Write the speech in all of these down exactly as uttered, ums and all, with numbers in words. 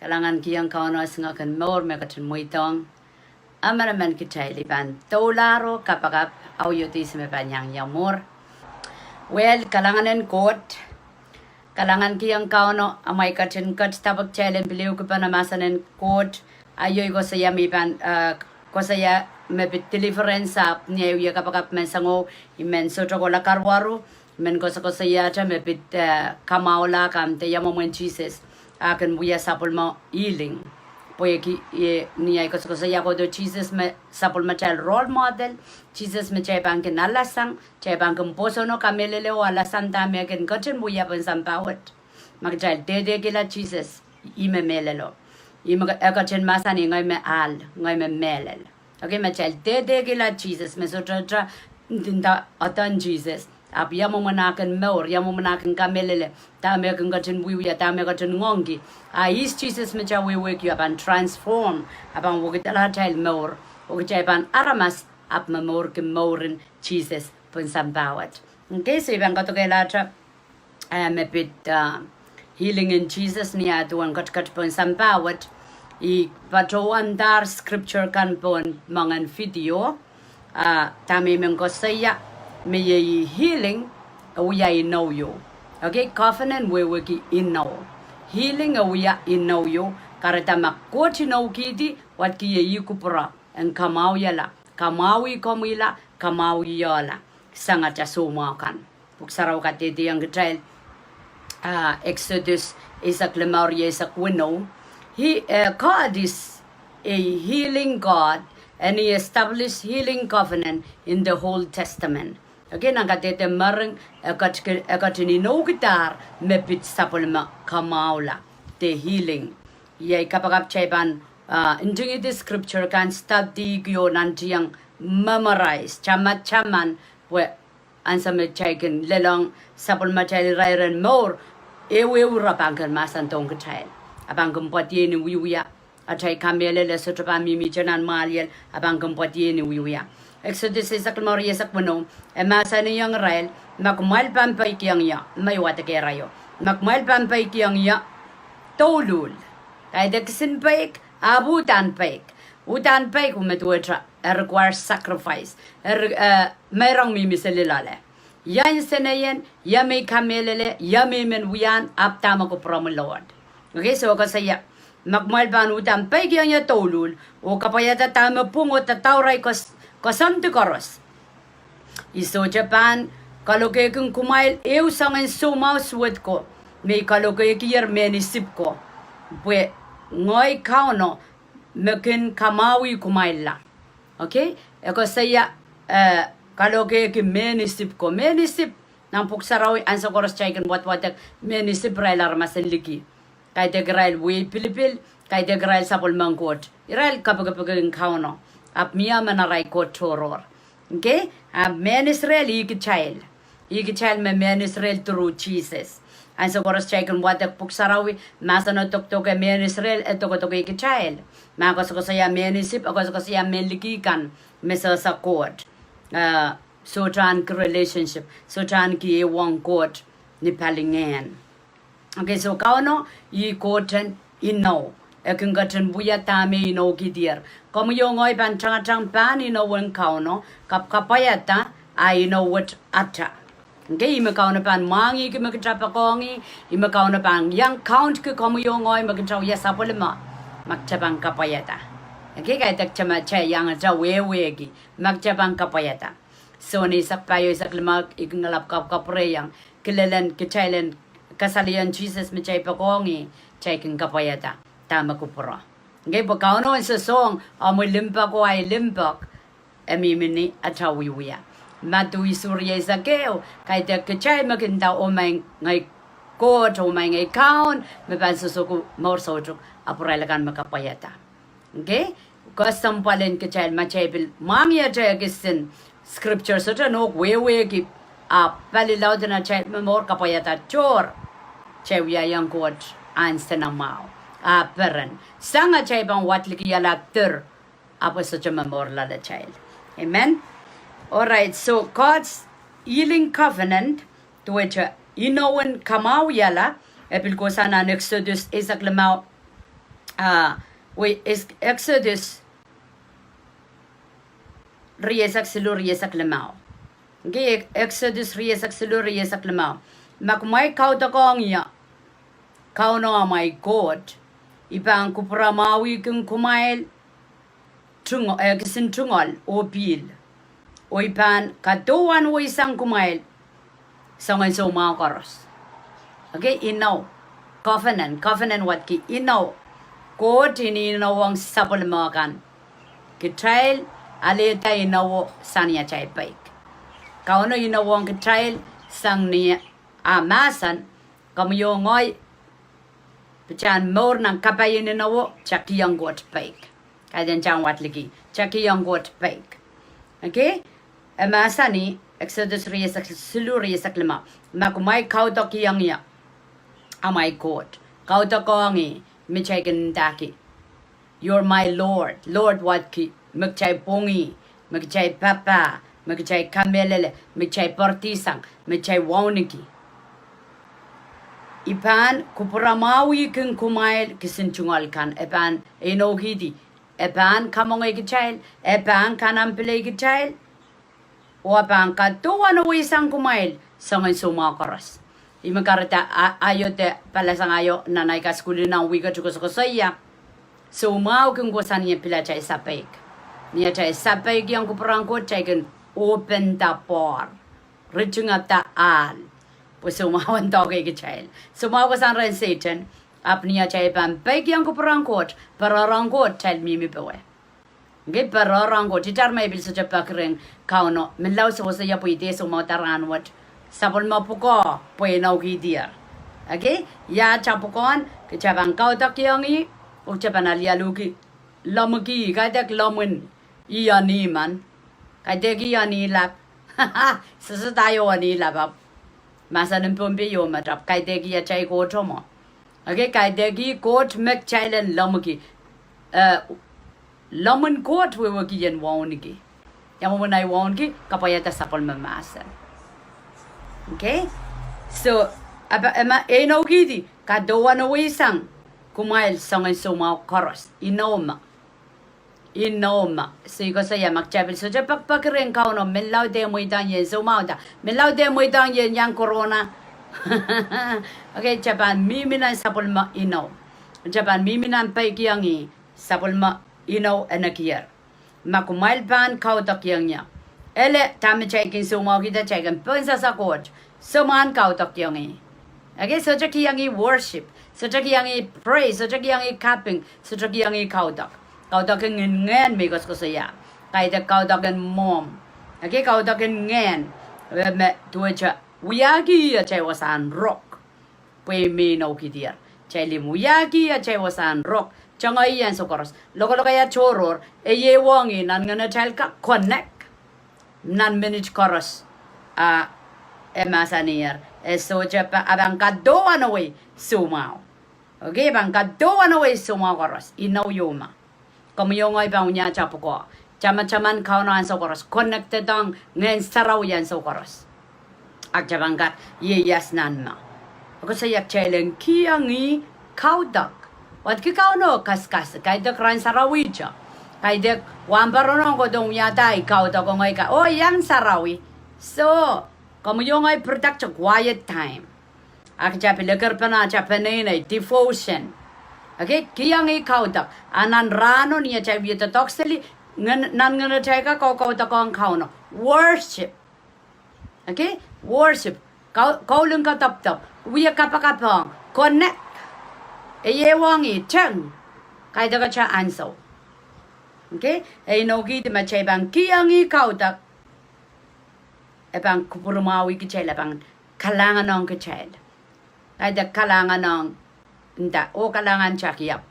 Kalahngan kihong Kauno singek en mour me ketin mweidohng emenemen kitail. I pahn doulahro kapakap, audio dihs me pahn iang ia mwuhr. Well, kalahngan en Koht. Kalahngan kihong Kauno, amwail ketin ketido pwe kitail en pil ehukipene mahsen en Koht. Aio I koasoia me I pahn, eh, koasoia me pid deliverance, ahpw ni ahi wia kapakap menseng, I men sohte kohla karuwaru, I men koasokoasoiahte me pid, eh, kamwahula kan de ia mwomwen Sises ah kin wia sapwellime healing. Pwehki, eh, ni ahi koasokoasoia kohdo Sises me sapwellimatail role model, Sises me kitail pahn kin alasang, kitail pahn kin pwoson oh kamehlele oh alasang dahme e kin ketin wia pohn sampah wet. Ma kitail dehdehkihla Sises, ih me mehlelo. Ih me e ketin mahsanih, ngehi me ahl, ngehi me mehlel. Okay, ma kitail dehdehkihla Sises, me sohte nda, nda, nda adohn Sises, ahpw ia mwomwen ah kin mour, ia mwomwen ah kin kamehlele, dahme e kin ketin wiewia, dahme e ketin ngoangki. Ah ihs Sises me kitail wehwehki, e pahn transform, e pahn wekidala atail mour, oh kitail pahn aramas ahpw momourki mouren Sises pohn sampah wet. Okay, so I pahn kadokehlahte, eh, me pid, ah, healing en Sises ni ah duwen ketiket pohn sampah wet. I patohwandahr scripture kan pohn moangen video, ah, dahme I men koasoia, me iei healing e wia inou ieu. Okay, covenant wehwehki inou. Healing e wia inou ieu, kahrehda ma Koht inoukihdi, wadki iei ih kupwure en kamwahwihala, kamwahwih komwihla, kamwahwih iohla sang atail soumwahu kan. Pwuhk Sarawi kadehdehong kitail, ah, Exodus eisek limau, rieisek weneu. He, eh, God is a healing God, and he established healing covenant in the Old Testament. Okay, nan kadehde mering, e ket-, e ketin inoukidahr me pid sapwellime kamwahula, de healing. Iei kapakap kitail pahn, ah, ntingihdi scripture kan, study ki oh nantihong, memorize, tamataman, pwe ansou me kitail kin lelohng sapwellimatail irairen mour, ehuehu ire pahn kin mahsandohng kitail. E pahn kin pwedier ni wiewia. Atail kamehlele sohte pahn mihmihte nan mwahliel, e pahn kin pwedier ni wiewia. Exodus eisek limau, rieisek weneu, e mahsanihong irail, ma kumwail pahn peikiong ie, me I wadek irail, ma kumwail pahn peikiong ie douluhl, kaidehn kisin peik, ahpw uhdahn peik. Uhdahn peik, me duwehte, e require sacrifice. E re-, eh, meirong mihmi seli loale. Ia nseneien, ia me I kamehlele, ia me I men wiahn, ahpw dahme kupwuromwi Lord. Okay, so koasoia, ma kumwail pahn uhdahn peikiong ie douluhl, oh kapwaiada dahme pwung oh dadaur ahi koas-, koasoandi koaros, I sohte pahn kalokehkin kumwail ehu soangen soumwahu suwed ko, me I kalokehkier mehn Isip ko, pwe ngehi Kauno me kin kamwahwih kumwailla. Okay? E koasoia, eh, kalokehki mehn Isip ko. Mehn Isip, nan Pwuhk Sarawi ansou koaros kitail kin wadwadek, mehn Isip irail aramas en liki. Kaidehk irail wehi pilipil, kaidehk irail sapwellimen Koht. Irail kapikipikihong Kauno. Ahpw mie emen arail Koht tohrohr. Okay? Ahpw mehn Israel ih kitail. Ih kitail me mehn Israel through Sises. Ansou koaros kitail kin wadek Pwuhk Sarawi, mahseno dokdoke mehn Israel, e dokedoke kitail. Ma koasokoasoia mehn Isip, e koasokoasoia mehn liki kan, me sehse Koht. Eh, sohte ahneki relationship, sohte ahneki ehuong Koht ni palingehn. Okay, so Kauno ih Koht en inou. E kin ketin wia dahme e inoukihdier. Komwi oh ngehi pahn tangatang pahn inowen Kauno, kapwkapwaiada ah inou wet ata. Okay, ih me Kauno pahn mwahngihki me kitail poakohng ih, ih me Kauno pahn iang countki komwi oh ngehi me kitail wia sapwellime, ma kitail pahn kapwaiada. Okay, kaidehk kitail me kitail iang atail wehwehki, ma kitail pahn kapwaiada. Sohn eisek pahieu, eisek limau, I kin kalap kapwkapwurehiong, kilelen kitail en kasalehiong Sises me kitail poakohng ih, kitail kin kapwaiada dahme kupwure. Okay, pwe Kauno en sosohng omwi limpoak oh ahi limpoak, e mihmi ni atail wiewia. Madiu isuh, rieisek ehu, kaidehk kitail me kin nda, Oh maing ngehi Koht, oh maing ngehi Kaun, me pahn sohsohki mour soutuk, ahpw irail akan me kapwaiada. Okay? Kesempwal en kitail ma kitail pil mwahngiete kisin scripture, sohte nohk wehwehki, ahpw pali laud en atail momour kapwaiada tohr, kitail wiahiong Koht ansou mwahu, ah peren. Sang atail pahn wadlikihala dir, ahpw e sohte momour loal atail. Amen? All right, so God's healing covenant, duwehte inowen kamwahwihala, e pil kohsang nan Exodus eisek limau, Ah, wei, es-, Exodus rieisek siluh, rieisek limau. Okay, Exodus rieisek siluh, rieisek limau. Ma kumwail kaudokiong ie Kauno amwail Koht, I pahn kupwuramwahwihkin kumwail tungo-, eh, kisin tungoal oh pihl, oh I pahn kadohwan weisang kumwail soangen soumwahu koaros. Okay, inou. Covenant, covenant wadki inou. Koht inounowohng sapwellime kan. Kitail alehda inou sang ni atail peik. Kauno inounowohng kitail sang ni ah mahsen, komwi oh ngehi, pwe kitail en mour nan kapai en inou, kitail kihong Koht peik. Kaidehn kitail en wadliki, kitail kihong Koht peik. Okay? E mahsanih, Exodus rieisek siluh, rieisek limau. Ma kumwail kaudokiong ie amwail Koht. Kaudokiong ih, me kitail kin ndahki, You're my Lord. Lord wadki, me kitail pwongih, me kitail papah, me kitail kamehlele, me kitail poaridi sang, me kitail wauneki. I pahn kupwuramwahwihkin kumwail kisin tungoal kan, e pahn inoukihdi, e pahn kamwengei kitail, e pahn kanam pilei kitail, oh e pahn kadohwan weisang kumwail soangen soumwahu koaros. Ih me kahrehda a-, aio de palasang aio nan ai kasukuhl nan wihk ehu koasokoasoia. Soumwahu kin kohsang ni atail sapeik. Ni atail sapeikiong kupwur en Koht, kitail kin open the door. Ritingada ahl. Pwe soumwahu en doadoahk kitail. Soumwahu kohsang rehn Sehdan, ahpw ni atail pahn peikiong kupwur en Koht, pwe rong Koht, kitail mihmi powe. Okay, pwe rong Koht, itar me I pil sohte peki rehn Kauno, menlau sewese ia pwe I dehr soumwahda rahnwet. Sapwellime pwukoa, pwe inoukihdier. Okay, ia atail pwukoahn, kitail pahn kaudokiong ih, oh kitail pahn alialuhki, lomwiki, kaidehk lomwin, ih eni men. Kaidehk ih eni lap. Sehse da ih eni lap ahpw. Mahsen en Pohnpei ieu me ahpw kaidehk ih atail Koht mwo. Okay, kaidehk ih Koht me kitail en lomwiki. Eh, lomwin Koht wehwehki en wauneki. Ia mwomwen ahi wauneki, kapwaiada sapwellime mahsen. Okay? So, ahpw, e ma, e inoukihdi, kadohwan weisang kumwail soangen soumwahu koaros. Inou me. Inou me. So I koasoia ma kitail pil sohte pekipeki rehn Kauno, menlau dehr mweidohng ien soumwahda. Menlau dehr mweidohng ien iang corona. Okay, kitail pahn mihmi nan sapwellime inou. Kitail pahn mihmi nan peikiong ih, sapwellime inou e nekier. Ma kumwail pahn kaudokiong ie. Ele dahme kitail kin soumwahukihda, kitail kin pohnsehse Koht. Soumwahu kaudokiong ih. Okay, sohte kihong ih worship. Sohte kihong ih praise. Sohte kihong ih kaping. Sohte kihong ih kaudok. Kaudok en ngehn me I koasokoasoia. Kaidehk kaudok en mwomw. Okay, kaudok en ngehn. Eh, me duwehte wiahki atail wasahn rok. Pwe me inoukihdier. Kitail kin wiahki atail wasahn rok. Tengei ansou koaros. Lokolokaiah tohrohr. E ieiwohng ih nan ngenatail ka connect. Nan minit koaros. A, e mahsanier. E sohte pa, a pahn kadohwan wei soumwahu. Okay, pahn kadohwan wei soumwahu koaros. Inou ieu me. Komwi oh ngehi pahn wia atail pwukoa. Tamataman Kauno ansou koaros. Connected ong Ngehn Sarawi ansou koaros. Ahpw kitail pahn kak ieias nan me. Koasoia kitail en kihong ih kaudok. Wadki Kauno kaskasik. Kaidehk rahn sarawi te. Kaidehk wahnpoaron ong kohdo wiahda ih kaudok ong ei ka. Oh, iang sarawi. So, komwi oh ngehi protect quiet time. Ahpw kitail pil ekerpene atail peneinei, devotion. Okay, kihong ih kaudok. A nan rahno ni atail wie doadoahk seli, ngen-, nan ngenatail ka kau-, kaudokiong Kauno. Worship. Okay, worship. Kau-, kauling kadopdop. Wie kapakap ong. Connect. E ieiwohng ih, teng. Kaidehk atail ansou. Okay, e inoukihdi ma kitail pahn kihong ih kaudok. E pahn kupwurmwahwih kitail, e pahn kalahngan ong kitail. Kaidehk kalahngan ong nda, oh kalahngan takiap.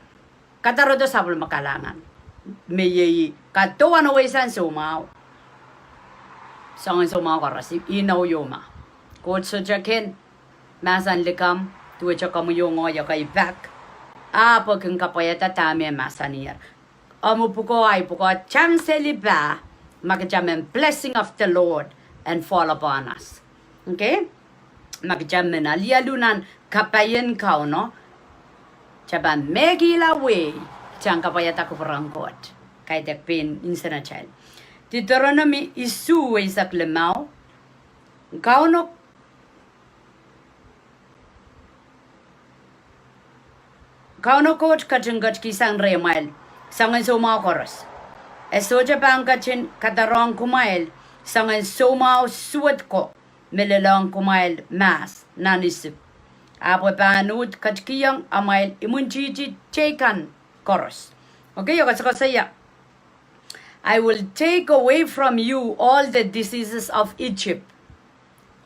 Kadarodo sapwellime kalahngan. Me iei kadohwan weisang soumwahu. Soangen soumwahu koaros, inou ieu me. Koht sohte kin mahsen likamw, duwehte komwi oh ngehi ekei pak. Ahpw e kin kapwaiada dahme e mahsanier. Omw pwukoa, ahi pwukoa tang seli pah, ma kitail men blessing of the Lord and fall upon us. Okay? Ma kitail men alialu nan kapaien Kauno, Kitail pahn mehkihla wehi, kitail en kapwaiada kupwuren Koht. Kaidehk pein nsenatail. Diteronomi isuh eisek limau. Kauno Kauno Koht ketin ketikihsang rehmwail soangen soumwahu koaros. E sohte pahn ketin kadarohng kumwail soangen soumwahu suwed ko me lelohng kumwail mahs nan Isip. Ahpw e pahn uhd ketikihong amwail imwintihti teikan koaros. Okay, e koasokoasoia. I will take away from you all the diseases of Egypt.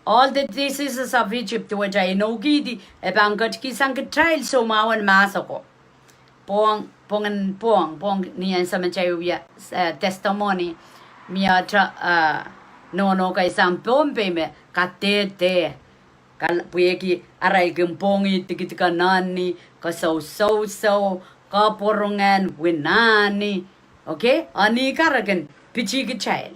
All the diseases of Egypt, duwehte e inoukihdi, e pahn ketikihsang kitail soumwahu en mahs ako. Pwong, pwong en pwong, pwong ni ansou me kitail wia, eh, testimony, mie ata, eh, nohno kei sang Pohnpei me kadehde. Kal-, pwehki arail kin pwongih dikedik en anahn ni, koasoakoasoia, kapwurungen, winahni. Okay? Anahn ni ka re kin pitih kitail.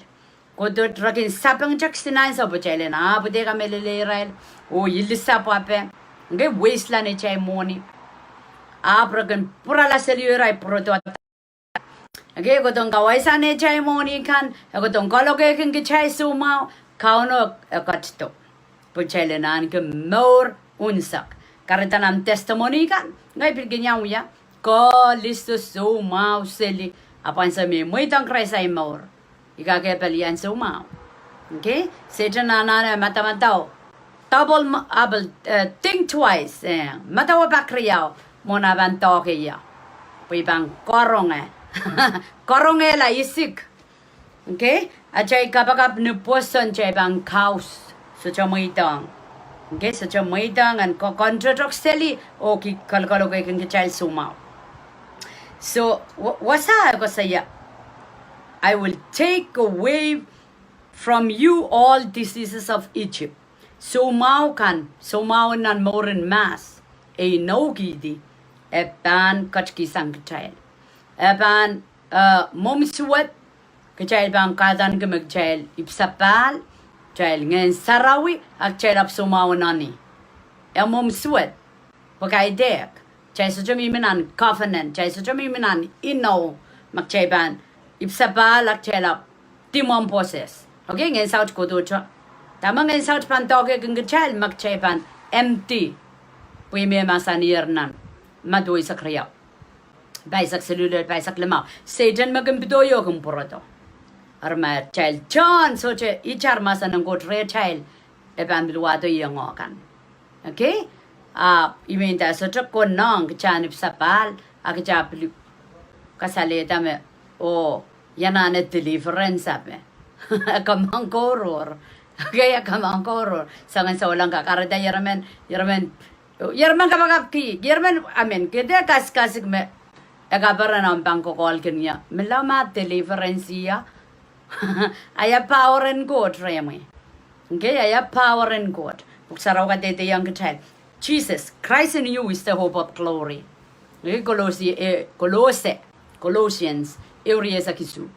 Kohdo re kin sapeng kitail nan ansou pwe kitail en ahpw de kamehlele irail. Oh, ilisapwape. Okay, waste la neitail mwohni. Ahpw re kin pwurala seli oh irail pwurodo. Okay, e kohdo kauwaisa neitail mwohni kan, e kohdo kalokehkin kitail soumwahu, Kauno e ketido. Pwe kitail en ahneki mour unsek. Kahrehda nan testimony kan, ngehi pil kin iang wia, kalisa soumwahu seli, ahpw ansou me i mweidohng Krais ahi mour. I kak pil iang soumwahu. Okay? Sehdan anahne madamadau. Double, m-, double, eh, think twice, eh. Madawa pak riau, mwohn ah pahn doahke ie. Pwe i pahn karonge. Karongehla isik. Okay? Atail kapakap ni pwoson kitail pahn kaus. Sohte mweidohng. Okay? Sohte mweidohng en ko-, kontodok seli, oh ki kalkalokehkin kitail soumwahu. So, wa-, wasa e koasoia, I will take away from you all diseases of Egypt. Soumwahu kan, soumwahu nan mouren mahs, e inoukihdi, e pahn ketikihsang kitail. E pahn, eh, mwomw suwed, kitail pahn kahdaneki me kitail ipwsapahl, kitail Ngehn Sarawi, a kitail ahpw soumwahu en anahn ni. E mwomw suwed, pwe kaidehk, kitail sohte mihmi nan covenant, kitail sohte mihmi nan inou, ma kitail pahn ipwsapahl a kitail ahpw di mwomw pwoses. Okay, Ngehn Saut kohdohte. Dahme Ngehn Saut pahn doahkehkin kitail, ma kitail pahn empty. Pwe me mahsanier nan Madiu eisek riau. Pahisek siluh lel pahisek limau. Sehdan me kin pidohng kin pwurodo. Eri ma kitail tohn, sohte itar mahsen en Koht rehtail, e pahn pil wahdo iang kan. Okay? A, I mean, da sohte konehng kitail en ipwsapahl, a kitail pil kasalehda me, oh, ia anahne deliverance ape. E kamangkorohr. Okay, e kamangkorohr. Soangen souleng ka kahrehda iermen, iermen, iermen kapakapki, iermen, I mean, kede kasikasik me, e kaperen omw pahn kokohlkin ie. Mila ma deliverance ie. Aia power en Koht rehmwi. Okay, aia power en Koht. Pwuhk Sarawi kadehdehiong kitail. Jesus, Christ in you is the hope of glory. Okay, Kolose, eh, Kolose, Colossians, ehu rieisek isuh.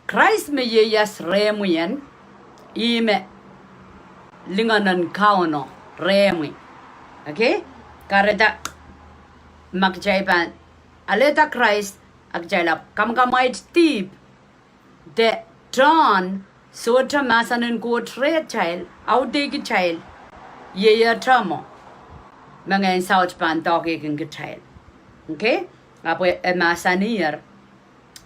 Krais me ieias rehmwi en, ih me lingan en Kauno rehmwi. Okay? Kahrehda, ma kitail pahn alehda Krais, a kitail ahpw kamwakamwaiti dihp, de tohn, sohte mahsen en Koht rehtail, audehkitail, ieias mwo, me Ngehn Saut pahn doahkehkin kitail. Okay? Ahpw e mahsanier,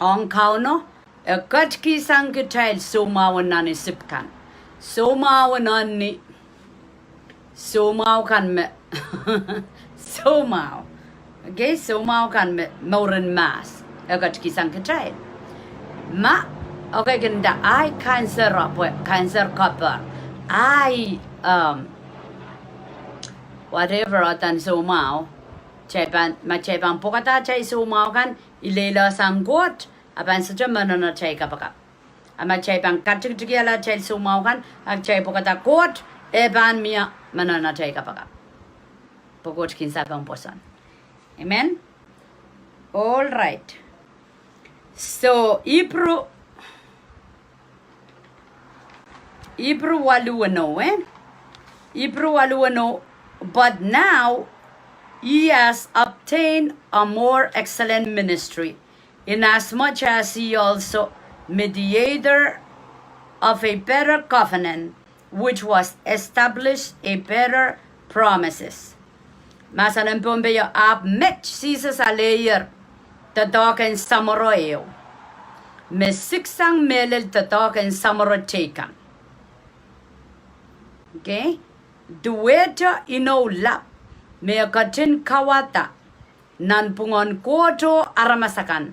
ong Kauno, e ketikihsang kitail soumwahu en nan Isip kan. Soumwahu en nan ni, soumwahu kan me, soumwahu. Okay, soumwahu kan me, mouren mahs. E ketikihsang kitail. Ma, okay, kin nda ahi cancer, pwe cancer kapar. Ahi, um, whatever, adan soumwahu. Kitail pahn, ma kitail pahn pwukada atail soumwahu kan, ileilehsang Koht, a pahn sohte manaman atail kapakap. A ma kitail pahn katikitikiala atail soumwahu kan, a kitail pwukada Koht, e pahn mie manaman atail kapakap. Pwe Koht kin sapeng pwoson. Amen? All right. So, Ipru, Ipru waluh weneu, eh? Ipru waluh weneu, but now, He has obtained a more excellent ministry, inasmuch as he also mediator of a better covenant, which was established a better promises. Mahsen en Pohnpei o, ahpw met Sises aleier doadoahk en samworo ehu, me siksang mehlel doadoahk en samworo teikan. Okay? Duwehte inou lap me e ketin kauwada nanpwungen Koht oh aramas akan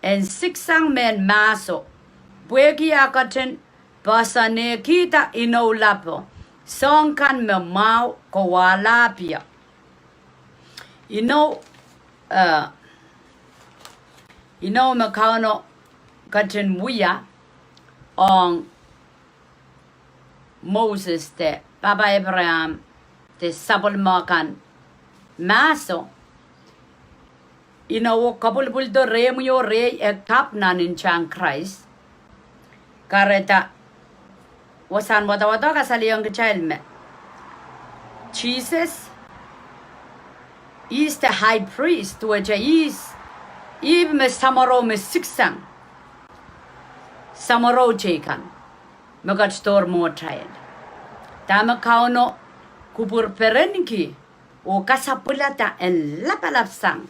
en siksang mehn mahso, pwehki e ketin poahsoanehkihda inou lapo, soahng kan me mwahu kowahlahpie. Inou, eh, inou me Kauno ketin wia ong Moses de Pahpa Abraham de sapwellime kan mahso, inowo kapwilipwildo rehmwi oh rehi e kapw nan ntahn Krais. Kahrehda, wasahn wadawad o kasalehiong kitail me Sises is the high priest, duwehte ihs, ih me samworo me siksang samworo teikan me ketidohr mwohtail. Dahme Kauno kupwur perenki oh kasapwilada en lapalap sang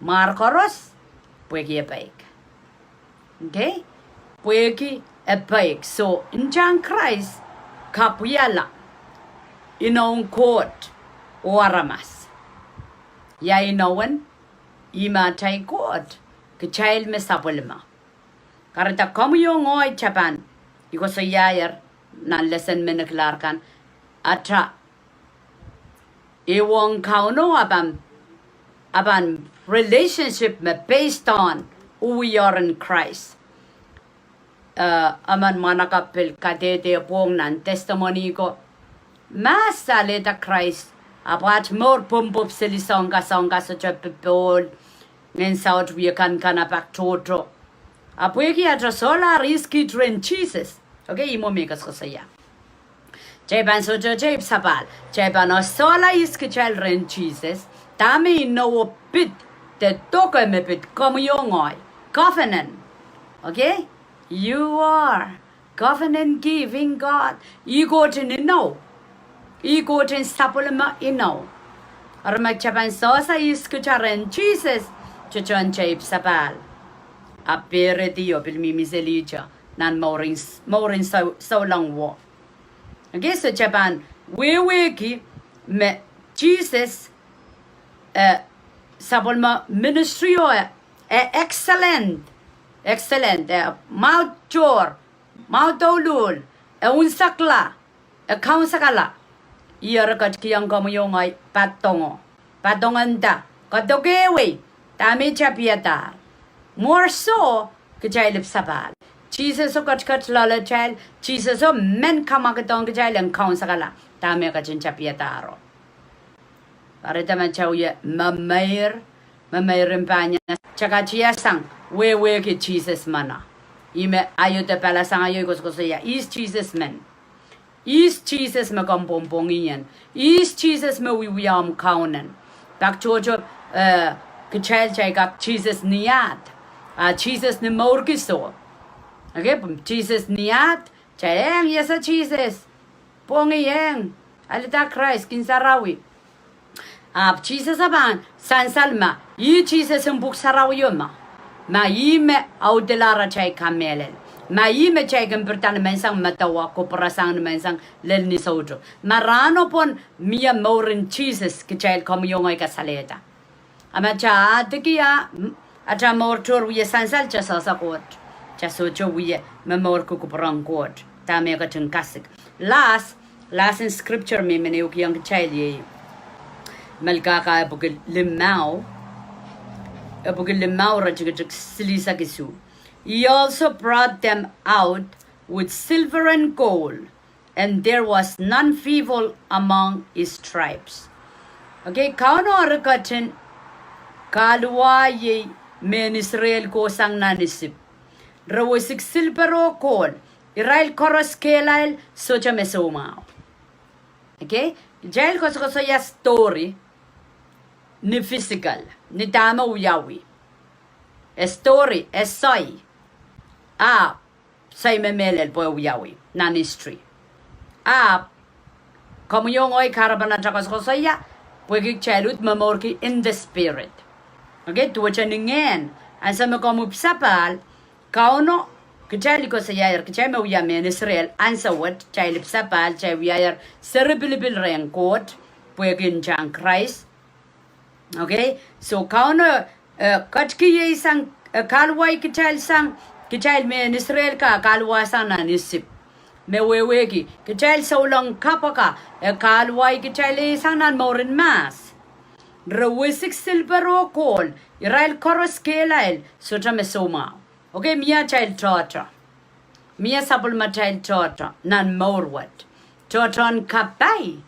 mwahr koaros, pwehki e peik. Okay? Pwehki e peik. So, ntahn Krais kapwaiala inoun Koht oh aramas. Ia inowen? Ih me atail Koht, kitail me sapwellime. Kahrehda komwi oh ngehi, kitail pahn, I koasoiaier nan lesen me nekilahr kan, atail ehuong Kauno a pahn, a pahn relationship me based on who we are in Christ. Eh, emen mwahnakapw pil kadehde pwong nan testimony ko. Ma se alehda Krais, ahpw aht mour pwopwop seli soang ka soang ka, sohte popohl, ngehn saut wie kankanapahk tohto. Ahpw pwehki atail solahr ihs kit rehn Sises. Okay, ih mwo me I koasokoasoia. Kitail pahn sohte, kitail ipwsapahl, kitail pahn solahr ihs kitail rehn Sises. Dahme inowo pid, de doke me pid komwi oh ngehi. Covenant. Okay? You are covenant keeping God. Ih Koht en inou. Ih Koht en sapwellime inou. Eri ma kitail pahn solahr ihs kitail rehn Sises, kitail en ipwsapahl. Ahpw pehredi oh pil mihmi seli kitail nan mouren, mouren sou, souleng wo. Okay, so kitail pahn wehwehki me Sises, eh, sapwellime ministry o, eh, eh, excellent, excellent, eh, mwahu tohr, mwahu douluhl, eh, unsekla, eh, kaunsekala. Ih eri ketikihong komwi oh ngehi padongo. Padongo nda, kadokehwei, dahme I tapiadahr. More so, kitail ipwsapahl. Sises o ketiket loalatail, Sises o men kamwakid ong kitail en kaunsekala dahme ketin tapiadahro. Kahrehda ma kitail wie memeir, memeir en pahn ia, kitail katiasang wehwehki Sises mwohn. Ih me aio de pahlasang aio I koasokoasoia, ihs Sises men. Ihs Sises me komw pwongpwongih en. Ihs Sises me wiewia omw kaunen. Pak tohto, eh, kitail kitail kak Sises ni ahd. Ah, Sises ni mour kiso. Okay, Sises ni ahd, kitail eng, iasa Sises. Pwongih, eng, alehda Krais, kin sarawi. Ahpw Sises a pahn sansal ma ih Sises en Pwuhk Sarawi o ma, ma ih me audilahr atail kamehlel, ma ih me kitail kin pirida ni menseng medewe, kupwurasang ni menseng lel ni soutuk. Ma rahno pwon mie mouren Sises kitail komwi oh ngehi kasalehda. A ma kitail adiki ah, m-, atail mour tohr wie sansal, kitail sehse Koht. Kitail sohte wie momourki kupwuren Koht. Dahme e ketin kasik. Last, last in scripture me I men ehukihong kitail iei Melkahka epwiki limau, epwiki limau iretikitik silihsek isuh. He also brought them out with silver and gold, and there was none feeble among his tribes. Okay, Kauno eri ketin kahluwa iei mehn Israel kohsang nan Isip. Re wesik silper oh kohl, irail koaros kehlail sohte me soumwahu. Okay, kitail koasokoasoia story. ni physical, ni dahme wiawi. E story, e soai. Ahpw soai me mehlel pwe wiawi nan history. Ahpw komwi oh ngehi kahrepen atail koasokoasoia, pwehki kitail uhd momourki in the spirit. Okay, duwehte ni ngehn, ansou me komwi pisapahl, Kauno, kitail koasoiahier, kitail me wia mehn Israel, ansou wet kitail pisapahl, kitail wiahier seri pilipil rehn Koht, pwehki ntahn Krais. Okay, so Kauno, eh, ketikihsang, eh, kahluwa kitail sang, kitail mehn Israel ka kahluwasang nan Isip. Me wehwehki, kitail souleng kapw ka, e kahluwa kitail sang nan mourin mahs. Re wisik silper oh kohl, irail koaros kehlail, sohte me soumwahu. Okay, mie atail tohto. Mie sapwellimatail tohto nan mour wet. Tohtohn kapai.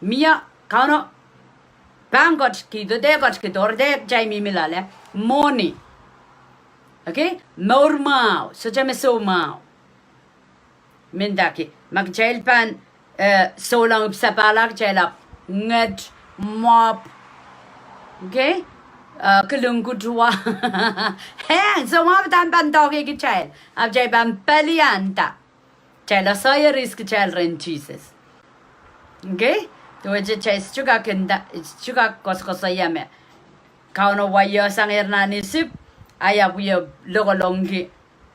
Mie Kauno pahn ketikihdo, de ketikihdo, de kitail mihmi loale. Mwohni. Okay, mour mwahu, sohte me soumwahu. Mendahki, ma kitail pahn, eh, souleng ipwsapahl, kitail ahpw nget, mwopw, okay, eh, kilingkutuwa. Heng, soumwahu dahme pahn doadoahk kitail, ahpw kitail pahn pelianda. Kitail asahier ihs kitail rehn Sises. Okay? Duwehte kitail sohte kak nda, sohte kak koasokoasoia me Kauno waiesang irail nan Isip, a e wie lokolongki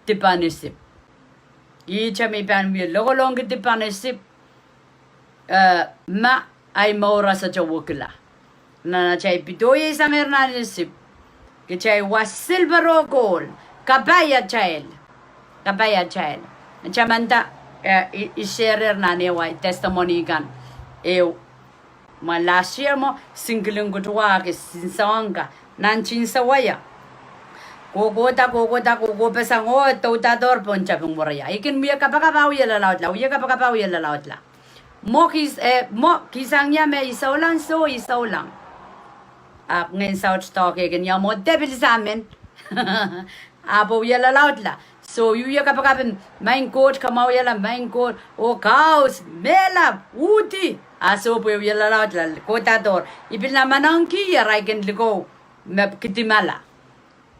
dipen Isip. Ihte me pahn wie lokolongki dipen Isip, eh, ma ahi mour sohte wekila. Nan atail pidoi sang irail nan Isip, kitail wa silper oh kohl, kapai atail. Kapai atail. Tamanda, eh, i, i share nan ehu ahi testimony kan. Ehu, ma last year mwo, singkilin kutuwahki, sinsang ka, nan tinsawai. Kohkohda, kohkohda, kohkohpeseng oh, doudoudohr pohn taping mweria. I kin wie kapakap a wie lalaudla, wie kapakap a wie lalaudla. Mwo kihs, eh, mwo kihsang ie me I souleng, so I souleng. Ahpw ngehn saut doahke kin ie mwo de pil samin. Ahpw wie lalaudla. So I wie kapakap en, Maing Koht, kamwahwihala, Maing Koht, oh kaus, mehla, uhdi. A soh pwe wie lalaudla, kohdohdohr. I pil nan manankihie irail kin likou me kidimala.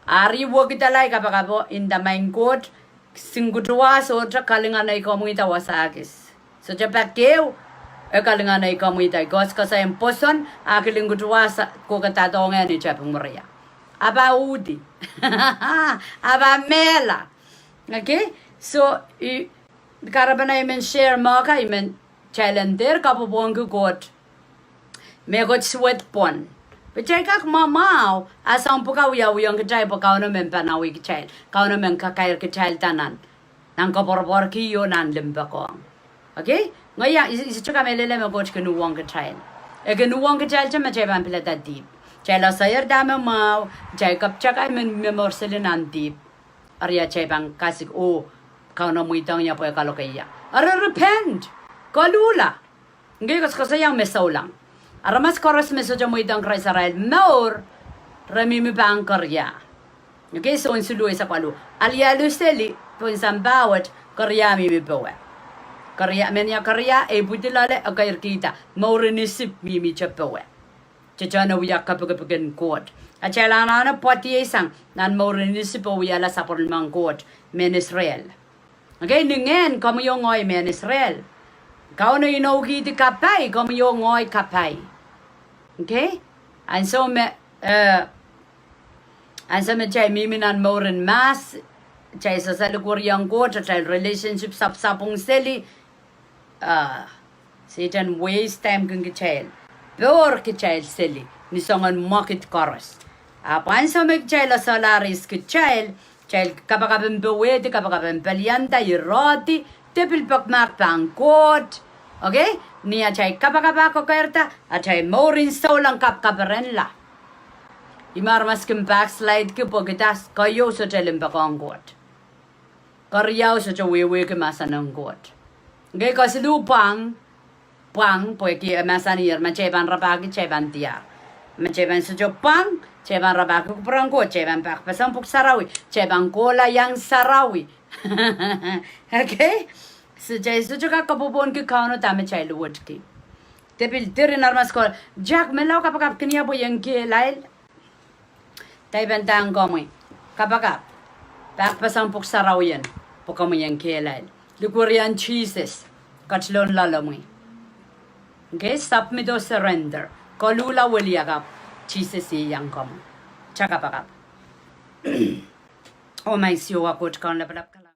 Ari wekidala ahi kapakapo, nda Maing Koht, singkutuwa sohte kalinganei komwihda wasa kis. Sohte pak ehu e kalinganei komwihda, I koasoakoasoia en pwoson, a kilin kutuwa sa, kohkohdadohng ni taping mweria. A pahn uhdi. A pahn mehla. Okay? So, I, kahrepen ahi men share mwo ka I men challenge dehr kapwopwongki Koht. Mehkot suwed pwon. Pwe kitail kak mwamwahu, a soahng pwukat wiawihong kitail pwe Kauno men pahn awi kitail. Kauno men kakairkitailda nan, nan koapworopworki oh nan limpoak ong. Okay? Ngehi ia, I, I sohte kamehlele me Koht kin uhwong kitail. E kin uhwong kitail te me kitail pahn pilada dihp. Kitail asahier dahme mwahu, kitail kapwtaka men momour seli nan dihp. Eri atail pahn kasik oh, Kauno mweidohng ie pwe kaloke ie. Eri repent. Koluhla. Ngehi koasokoasoia me souleng. Aramas koaros me sohte mweidohng Krais arail mour, re mihmi pahn keria. Okay, Sohn siluh eisek waluh. Alialu seli, pohn sampah wet, keria mihmi powe. Keria, menia keria, e ipwidi loale, e keirkihda, mourin Isip mihmihte powe. Tehtehn e wia kepikipik en Koht. Atail anahne pwoadiei sang nan mourin Isip oh wiahla sapwellimen Koht, mehn Israel. Okay, ni ngehn komwi oh ngehi mehn Israel. Kauno inoukihdi kapai, komwi oh ngehi kapai. Okay? Ansou me, eh, ansou me kitail mihmi nan mourin mahs, kitail sasali kuriong Koht, atail relationship sapsapwung seli, ah, Sehdan waste time kin kitail. Pohr kitail seli, ni soangen mwekid koaros. Ahpw ansou me kitail esehla ihs kitail, kitail kapakap en powehdi, kapakap en pelianda, irehdi, de pil pekmahk pahn Koht. Okay? Ni atail kapakap a kokeirda, atail mourin souleng kapkaperenla. Ihme aramas kin backslide ki pwehki da, keieu sohte limpoak ong Koht. Keriau sohte wehwehki mahsen en Koht. Ngehi kesiluh pwang, pwang, pwehki e mahsanier, ma kitail pahn rapahki, kitail pahn diar. Ma kitail pahn sohte pwang, kitail pahn rapahki kupwur en Koht, kitail pahn pak pasang pwuhk sarawi, kitail pahn kohla iang sarawi. Okay? So kitail sohte kak kapwopwonki Kauno dahme kitail luwetki. De pil diren aramas ko, Jack, menlau kapakap kin ia pwe I en kehlail. Daipen dahme komwi kapakap, pahn pwurehng Pwuhk Sarawi pwe komwi en kehlail. Likwerih Sises ketilong loalomwi. Okay, submit oh surrender. Koluhla weliakapw, Sises ieiang komwi. Kitail kapakap. Oh maing Siohwa Koht Kaun Lapalap, kalahngan.